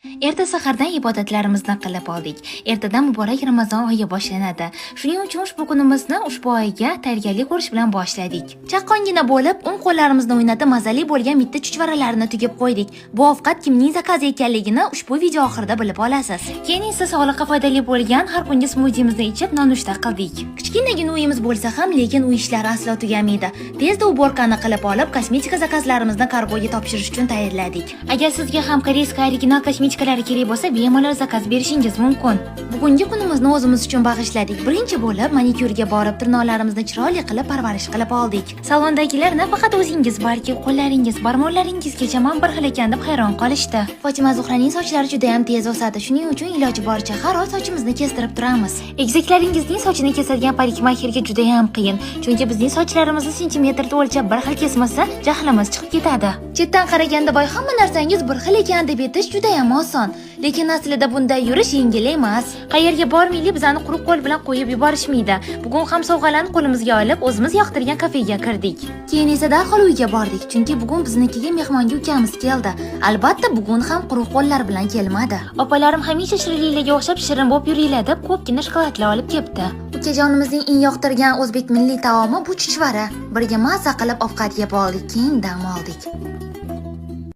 Erta sahardan ibodatlarimizni qilib oldik. Ertadan muborak Ramazon oyi boshlanadi. Shuning uchun ushbu kunimizni ushbu oyga tayyorgarlik ko'rish bilan boshladik. Chaqqongina bo'lib, o'ng qo'llarimizni o'ynatib, mazali bo'lgan mitti chuchvaralarni tugib qo'ydik. Bu ovqat kimning zakazi ekanligini ushbu video oxirida bilib olasiz. Keyin esa sog'liqqa foydali bo'lgan har kungi smuzimizni ichib, nonushta qildik. Kichkinagina uyimiz bo'lsa ham, lekin uy ishlari aslo tugamaydi. Tezda уборка ni qilib olib, kosmetika zakazlarimizni kargoga topshirish uchun tayyorladik. Agar sizga ham корейский original kosmetikalari kerak bo'lsa, bemalol zakaz berishingiz mumkin. Bugungi kunimizni o'zimiz uchun bag'ishladik. Birinchi bo'lib manikyurga borib, tirnoqlarimizni chiroyli qilib parvarish qilib oldik. Salondagilar nafaqat o'zingiz, balki qo'llaringiz, barmoqlaringizgacha ham bir xil ekan deb hayron qolishdi. Fotima Zuhraning sochlari juda ham tez o'sadi. Shuning uchun iloji boricha har oy sochimizni kestirib turamiz. Egizaklaringizning sochini kesadigan parikmaxerga juda ham qiyin, chunki bizning sochlarimizni sentimetrda o'lchab bir xil kesmasa, jahlimiz chiqib ketadi. Chetdan qaraganda voy, hamma narsangiz bir xil ekan deb aytish juda ham oson. Lekin aslida bunday yurish yengil emas. Qayerga bormaylik, bizani quruq qo'l bilan qo'yib yuborishmaydi. Bugun ham sovg'alarni qo'limizga olib, o'zimiz yoqtirgan kafega kirdik. Keyin esa darhol uyga bordik, chunki bugun biznikiga mehmonga ukamiz keldi. Albatta, bugun ham quruq qo'llar bilan kelmadi. Opalarim hamisha shirinliklarga o'xshab shirin bo'lib yuringlar deb ko'pgina shokoladlar olib kelibdi. Ukajonimizning eng yoqtirgan o'zbek milliy taomi bu chuchvara. Birga mazza qilib ovqat yeb oldik, keyin dam oldik.